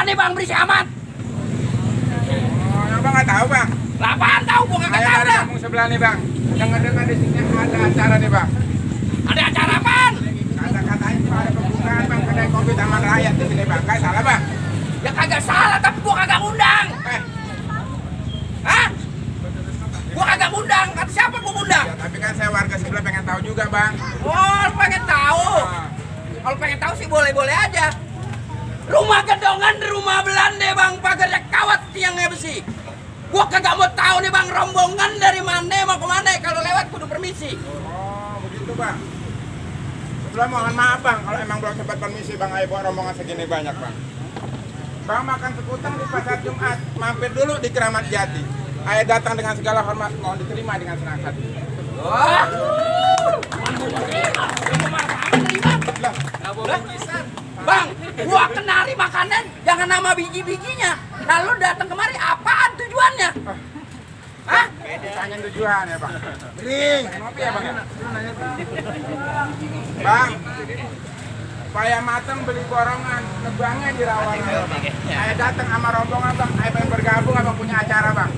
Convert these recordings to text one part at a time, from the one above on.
nih bang, berisik amat. Oh, abang nggak tahu bang. Lah apaan tahu, gua kagak tahu Dari dah. kampung sebelah nih bang. Dengar-dengar di sini ada acara nih bang. Ada acara apaan? Kata-katanya cuma ada pembukaan bang kedai kopi Taman Rakyat di sini bang. Nggak salah bang. Ya kagak salah, tapi gua kagak ngundang. Hah? Gua kagak ngundang, kata siapa gua ngundang? Ya, tapi kan saya warga sebelah pengen tahu juga bang. Oh, lu pengen tahu? Kalau pengen tahu sih boleh-boleh aja. Rumah gedongan, rumah Belanda bang, pagarnya kawat, tiangnya besi. Gua kagak mau tahu nih bang, rombongan dari mana mau kemana, kalau lewat kudu permisi. Oh begitu bang. Sebelum mohon maaf bang, kalau emang belum sempat permisi bang, ayo bawa rombongan segini banyak bang. Bang makan sekutang di pasar Jumat, mampir dulu di Keramat Jati. Ayo datang dengan segala hormat, mohon diterima dengan senang hati. Wah, bang, gua kenali makanan, jangan nama biji-bijinya. Nah lu datang kemari, apaan tujuannya? Hah? Tanya tujuan ya bang. Ring, ngopi ya bang. Bang, supaya mateng beli gorongan, nebangnya di rawan. Ayo datang sama rombongan bang, ayo pengen bergabung abang punya acara bang.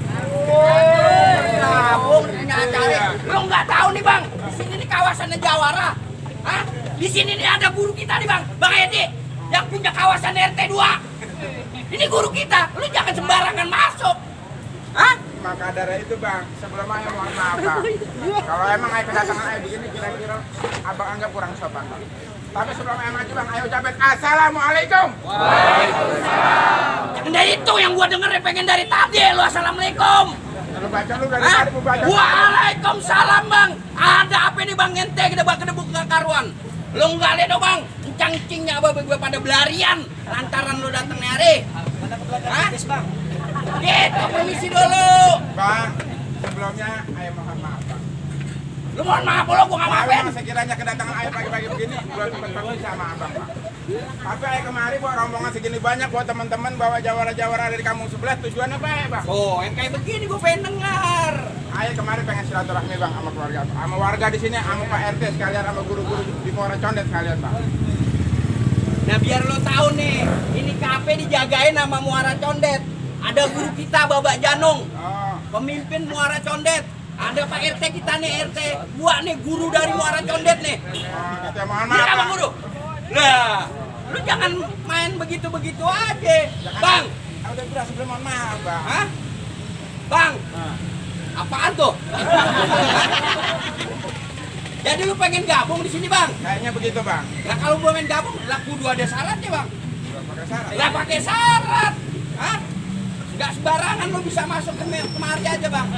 Gabung punya acara. Lu nggak tahu nih bang, di sini nih kawasannya Jawara. Hah? Di sini nih ada guru kita nih bang Edi, yang punya kawasan RT 2. Ini guru kita, lu jangan sembarangan masuk. Hah? Maka dari itu bang, sebelumnya mohon maaf bang. Kalau emang ayo kedatangan ayo begini kira-kira abang anggap kurang sopan bang. Tapi sebelum ayo maju bang, ayo ucapin assalamualaikum. Jangan dari itu yang gua denger pengen dari tadi lu assalamualaikum. Lu baca lu dari Hah? tadi mau baca. Waalaikumsalam bang. Ada apa nih bang ente kedebak-kedebuk gak karuan? Lu nggak lihat dong bang, cangcingnya abah gue pada belarian lantaran lu datang nih hari. Hah? Bang. Gitu, permisi dulu. Bang, sebelumnya ayo mohon maaf bang. Lu mohon maaf lo, gua nggak maafin. Memang sekiranya kedatangan ayo pagi-pagi begini, belum sempat permisi sama abang bang. Tapi ayo kemari bawa rombongan segini banyak buat teman-teman bawa jawara-jawara dari kampung sebelah, tujuannya apa ya bang? Oh, yang kayak begini gua pengen dengar. Ayo kemarin pengen silaturahmi bang sama keluarga, sama warga di sini, sama Pak RT sekalian, sama guru-guru di Muara Condet sekalian bang. Nah biar lo tahu nih, ini kafe dijagain sama Muara Condet. Ada guru kita Babak Janung, Oh, pemimpin Muara Condet. Ada Pak RT kita nih RT, gua nih guru dari Muara Condet nih. gitu ya, mohon Iya maaf Bang bang. Guru. Lah, lu jangan main begitu-begitu aja. Bang, Udah bilang sebelum mohon maaf bang. hah? Bang, apaan tuh? Jadi lu pengen gabung di sini bang? Kayaknya begitu bang. Nah kalau gua pengen gabung, lah kudu ada syaratnya bang. Udah pakai syarat. Lah pakai syarat, hah? Gak sembarangan lu bisa masuk kemari aja bang.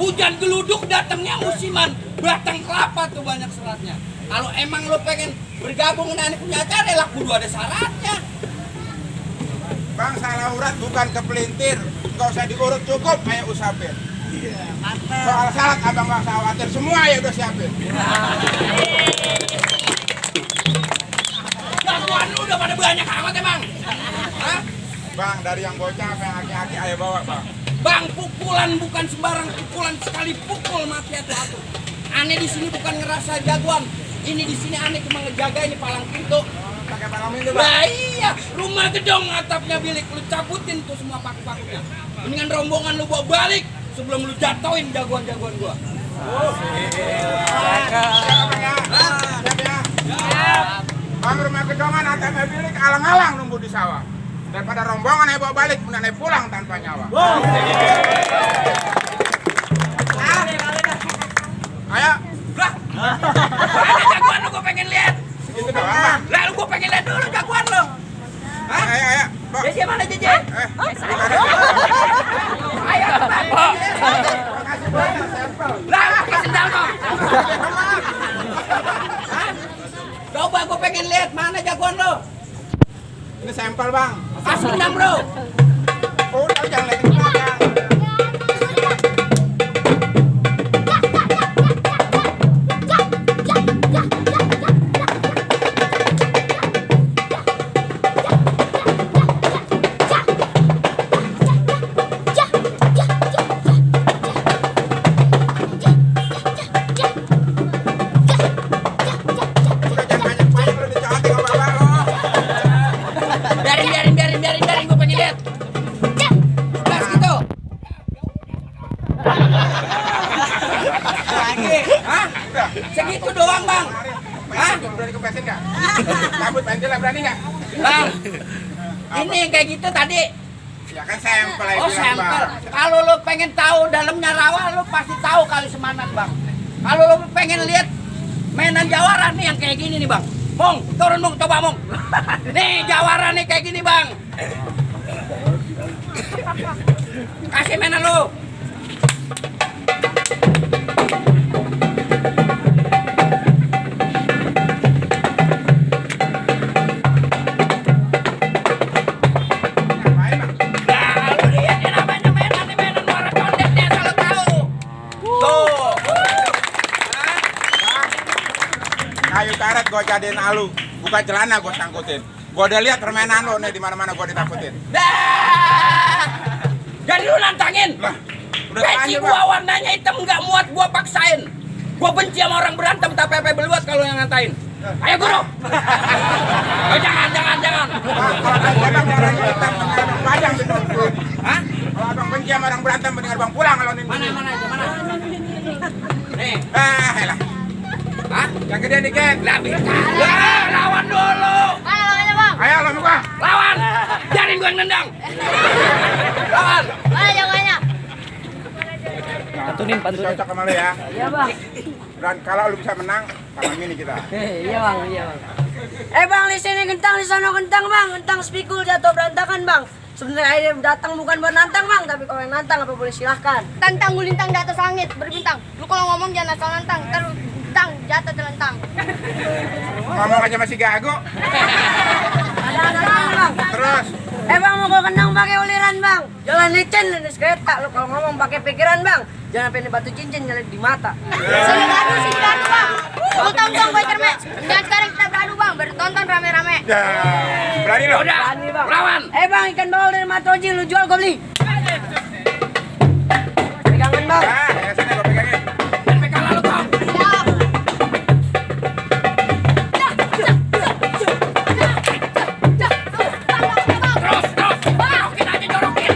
Hujan geluduk datangnya musiman, batang kelapa tuh banyak syaratnya. Kalau emang lu pengen bergabung dengan punya acara, lah kudu ada syaratnya. Bang, salah urat bukan kepelintir. Nggak usah diurut cukup, ayo usapin. Soal syarat abang nggak usah khawatir, semua ya udah siapin. Gangguan lu udah pada banyak amat emang. Hah? Bang, dari yang bocah sampai yang aki-aki ayo bawa bang. Bang, pukulan bukan sembarang pukulan, sekali pukul mati atu-atu. Aneh di sini bukan ngerasa jagoan. Ini di sini aneh cuma ngejaga ini palang pintu. Pakai palang itu bang. Lah iya, rumah gedong atapnya bilik, lu cabutin tuh semua paku-pakunya. Mendingan rombongan lu bawa balik sebelum lu jatoin jagoan-jagoan gua. Siap bang ya. Siap ya. Bang, rumah gedongan atapnya bilik alang-alang nunggu di sawah. Daripada rombongan ayo bawa balik, kemudian ayo pulang tanpa nyawa. Ayo. Lah, ada jagoan lu gua pengen lihat. Gitu doang bang. Lah lu gua pengen lihat dulu jagoan lu. Hah? Ayo. Bang. Jeje mana Jeje? Ayo Bang. Makasih banyak sampel. Lah, pakai sendal kok. Hah? Coba gua pengen lihat mana jagoan lu. Ini sampel bang. Kasih benang bro. Udah jangan lagi ke belakang. Udah jangan banyak-banyak, udah dicotik sama bapak lo. Biarin, gua pengen lihat. gitu doang bang. Hah? Berani kepesin nggak? Cabut pentil berani nggak? Bang, ini yang kayak gitu tadi. Ya kan sampel aja Oh bilang, sampel. Bang. Kalau lo pengen tahu dalamnya rawa, lo pasti tahu kali Semanan bang. Kalau lo pengen lihat mainan jawara nih yang kayak gini nih bang. Mong, turun mong, coba mong. Nih jawara nih kayak gini bang. Kasih mainan lo. Ngapain, Bang? Nah, lu lihat ini namanya mainan nih, mainan muara condet nih, asal lo tahu. Tuh. Hah? Kayu karet gua jadiin alu, buka celana gua sangkutin. Gua udah lihat permainan lo nih di mana-mana gua ditakutin. Dah. Jadi lu nantangin. Lah, udah Peci terlanjur, gua Bang. warnanya hitam nggak muat gua paksain. Gua benci sama orang berantem tapi pepe beluat kalau yang ngatain. Ayo guru. Oh, jangan. Bang, kalau benci abang warnanya hitam, mendingan abang padang di nungguin. Hah? Kalau abang benci sama orang berantem, mendingan abang pulang kalau nungguin. Mana? Nih. Elah. Hah? Yang gede dikit. Lah, Wah, lawan dulu. Mana bang? Ayo lo muka. Lawan. Biarin gua yang nendang. Lawan. Mana jagoannya? Pantunin. Cocok sama lo ya. Iya bang. Dan kalau lu bisa menang, sama mini kita. Iya bang. Bang, di sini kentang, di sana kentang bang. Kentang spikul jatuh berantakan bang. Sebenarnya air datang bukan buat nantang bang, tapi kalau yang nantang apa boleh silahkan. Tantang gulintang di atas langit berbintang. Lu kalau ngomong jangan asal nantang, ntar lu bintang jatuh telentang. Ngomong aja masih gago. Ada bang. Terus. Bang, mau gua kendang pakai uliran bang. Jalan licin di kereta. Lu kalau ngomong pakai pikiran bang, jangan pilih batu cincin nyelip di mata. Sini beradu bang. Lu tahu dong gue cermet. Dan sekarang kita beradu bang, bertonton rame-rame. Ya, berani lo. Udah. Berani, Bang. Lawan. Bang, ikan bawal dari Matroji, lu jual gue beli. Pegangan bang. Ya sini gua pegangin. Dan pegang lalu kau. Terus. Jorokin aja, jorokin.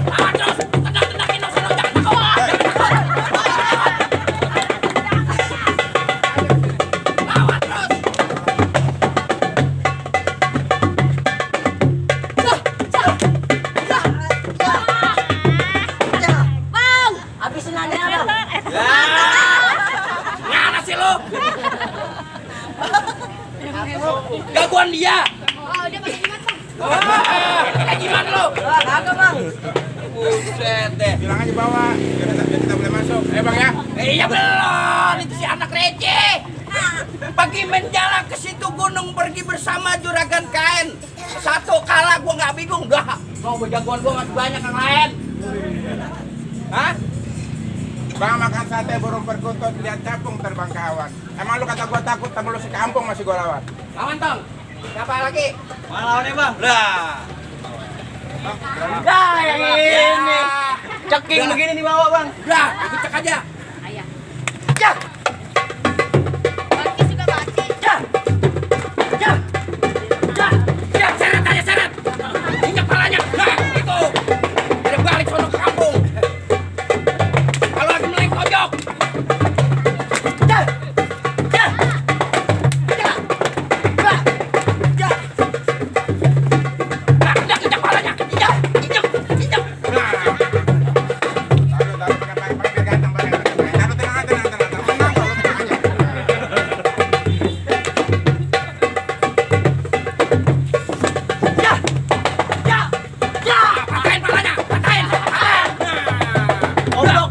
Lawan terus. Tendang-tendangin dong, sono. Jangan takut. Lawan terus. Bang, habisin aja bang. Ngana sih lo? Gangguan dia. Oh, dia masih jimat bang. Kayak gimana lo? Kagak bang. Buset deh. Bilang aja bawa. Biar kita boleh masuk. Bang ya. Iya belum, itu si anak receh. Pergi menjalan ke situ gunung pergi bersama juragan kain. Satu kalah gua nggak bingung, dah. Mau jagoan gua masih banyak yang lain. Hah? Bang makan sate burung perkutut lihat capung terbang ke awan. Emang lu kata gua takut sama lu sekampung masih gua lawan. Lawan tong. Siapa lagi? Mana lawannya bang? Lah. Dah yang ini. Ceking Dah. begini dibawa bang. Dah, ikut cek aja. Ayah. Cek. Bangkis juga mati. Cek. Cek. Cek. Cek, seret aja seret. Injak palanya. Nah, itu. Udah balik sono ke kampung. Kalau lagi meleng pojok. Cek. Cek. Cek. Cek. Cek. Nah, udah injak palanya. Injak. Nah. Taruh pakai biar ganteng pakai. Taruh tenang aja. Tenang kalau tenang aja. Ya, ya, ya, patahin palanya, patahin. Obok.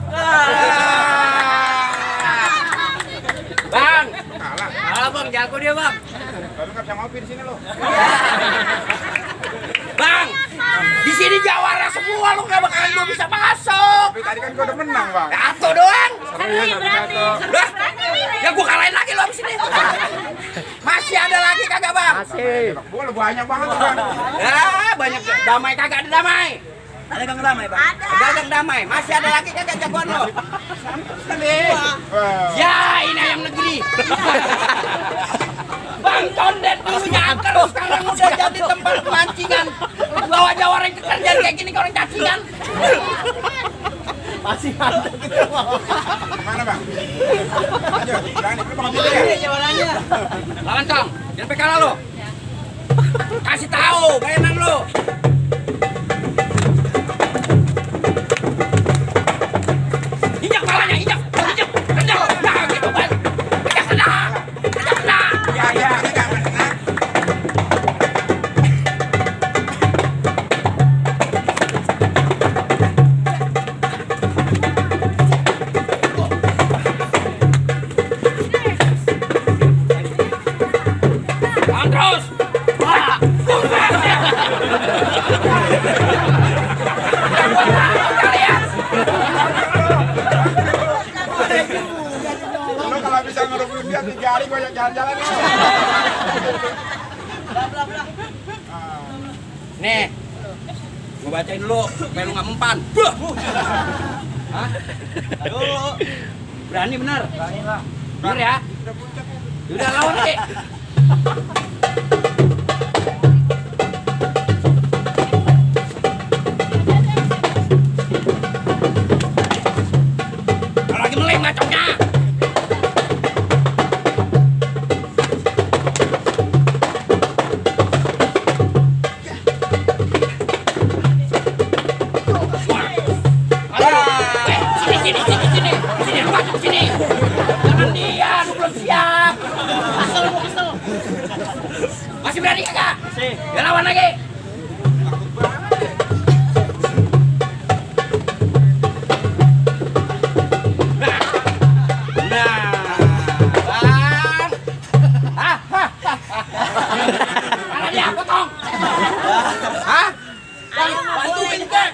Bang, Kalah. Kalah bang, jago dia bang. Lalu nggak bisa ngopi di sini lo. bang, di sini jawara semua, lu nggak bakalan gua bisa masuk. Tapi tadi kan gua udah menang bang. Satu doang. Iya, satu. Lah, ya gua kalahin lagi lo abis ini. Masuk. Masih ada lagi kagak bang? Masih. Boleh banyak banget tuh bang. Ya banyak damai kagak ada damai. Ada gang damai, Bang. Ada gang damai. Masih ada lagi kagak jagoan lo? Sekali. Wah. Ya ini ayam negeri. Bang Condet dulunya angker sekarang udah jadi tempat pemancingan. Bawa jawara yang kerjaan kayak gini ke orang cacingan. Masih ada gitu. Mana bang? Ayo, berani. Lu mau pilih ya? Ini jawabannya. Lawan Cong, jangan sampai kalah lo. Kasih tahu bayaran lo. Injak palanya, injak. Nah gitu bang. Injak kena. Ya, ya, enggak benar. Lawan terus. Wah. Kalian. Lu kalau bisa ngerubuhin dia 3 hari gua jalan-jalan. Nih, gua bacain dulu, supaya lu nggak mempan. Bah! Hah? Aduh, berani bener? Berani lah. Bener ya? Udah lawan deh. Kalau lagi meleng ngacoknya. Sini, lu masuk sini. Jangan dia, lu belum siap. Asal. Masih berani kagak? Masih. Ya lawan lagi. Bang. Mana dia, potong? Hah? Bantuin kan?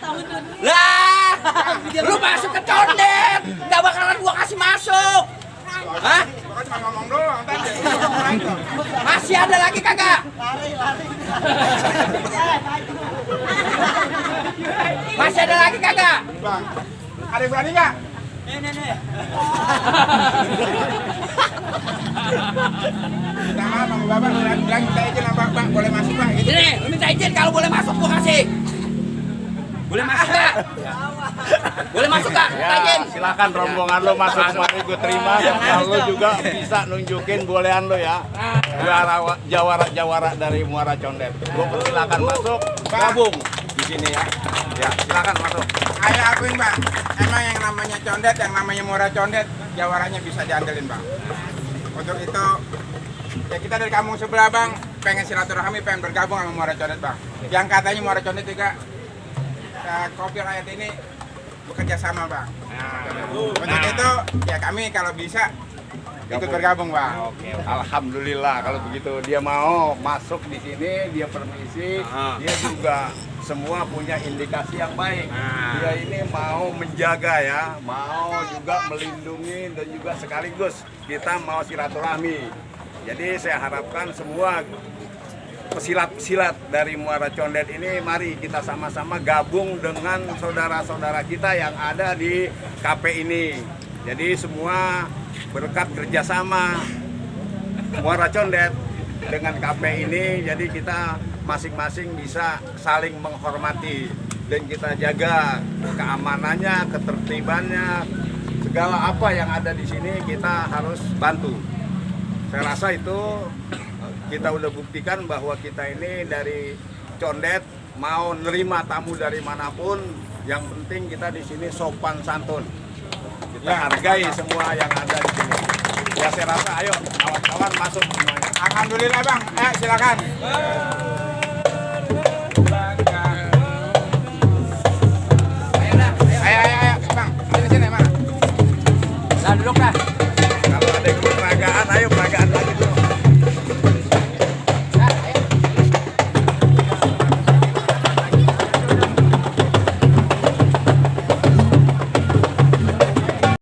Lah, lu masuk ke condet, gak bakalan gua kasih masuk. Hah? Gua kan cuma ngomong doang tadi. Masih ada lagi kagak? Masih ada lagi kagak? Bang, ada yang berani nggak? Nih. Minta maaf sama bapak, bilang minta izin sama bang, boleh masuk bang. Gitu. Ini, lu minta izin kalau boleh masuk gua kasih. Boleh masuk gak? Boleh masuk gak? Minta izin. Silakan rombongan lo masuk mari gue terima. Kalau lo juga bisa nunjukin bolehan lo ya. Jawara dari Muara Condet. Gue persilakan masuk gabung di sini ya. Ya silakan masuk. Ayo akuin bang, emang yang namanya condet, yang namanya Muara Condet, jawaranya bisa diandelin bang. Untuk itu, ya kita dari kampung sebelah bang, pengen silaturahmi, pengen bergabung sama Muara Condet bang. Yang katanya Muara Condet juga, kopi rakyat ini bekerja sama bang. Untuk itu, ya kami kalau bisa ikut bergabung bang. Oke, alhamdulillah kalau begitu dia mau masuk di sini, dia permisi, dia juga semua punya indikasi yang baik. Dia ini mau menjaga ya, mau juga melindungi dan juga sekaligus kita mau silaturahmi. Jadi saya harapkan semua pesilat-pesilat dari Muara Condet ini mari kita sama-sama gabung dengan saudara-saudara kita yang ada di KP ini. Jadi semua berkat kerjasama Muara Condet dengan KP ini, jadi kita masing-masing bisa saling menghormati dan kita jaga keamanannya, ketertibannya, segala apa yang ada di sini kita harus bantu. Saya rasa itu kita udah buktikan bahwa kita ini dari Condet mau nerima tamu dari manapun, yang penting kita di sini sopan santun. Kita hargai semua yang ada di sini. Ya saya rasa ayo kawan-kawan masuk semuanya. Alhamdulillah bang, ayo silakan. Ayo bang, sini mana? Nah, duduk dah.